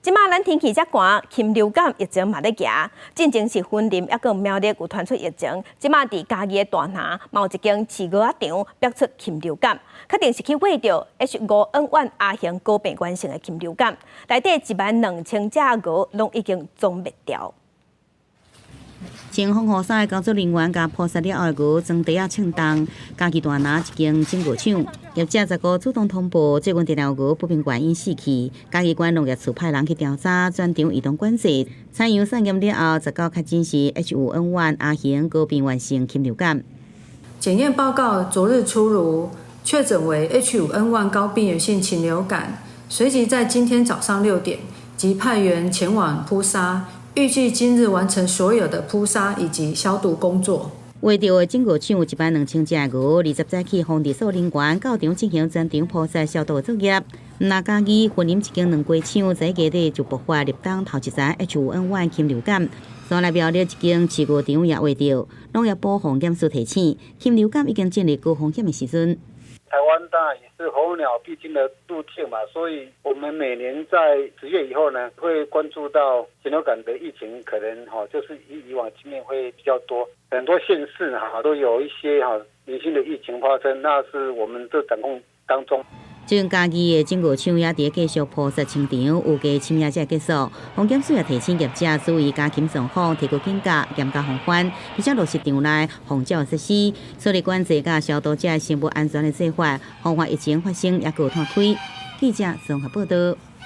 這馬咱天氣遮寒，禽流感疫情嘛咧行。進前是雲林抑閣苗栗有傳出疫情，這馬佇嘉義的大拿嘛有一間飼鵝仔場爆出禽流感，確定是去餵著 H5N1 亞型高病原性的禽流感，內底1萬2千隻鵝攏已經總滅掉。穿防護衫的工作人員共撲殺了後的鵝裝袋仔稱重，嘉義大拿一間種鵝場，業者15主動通報，最近這條鵝不明原因死去。嘉義縣農業處派人去調查，全場移動管制，採樣採驗了後，19確診是 H5N1 亞型高病原性禽流感。檢驗報告昨日出爐，確診為 H5N1 高病原性禽流感。隨即在今天早上6點，即派員前往撲殺。預計今日完成所有的撲殺以及消毒工作。畫著的種鵝場有1萬2千隻鵝，20早起防治所人員到場進行全場撲殺消毒作業。若嘉義雲林一間卵雞場在月底就爆發立冬頭一次 H5N1 禽流感，煞來苗栗一間飼鵝場也畫著，農業部防檢署提醒，禽流感已經進入高風險的時陣。台灣當然也是候鳥必經的路徑嘛，所以我們每年在10月以後呢，會關注到禽流感的疫情，可能哈就是以以往經驗會比較多，很多縣市哈都有一些哈零星的疫情發生，那是我們都掌控當中。最近嘉義的種鵝場也佇繼續撲殺清場，預計深夜才結束。防檢署也提醒業者注意家禽狀況，提高警覺，嚴加防範，並且落實場內防鳥設施，設立管制佮消毒這生物安全的做法，防範疫情發生抑閣有湠開。記者綜合報道。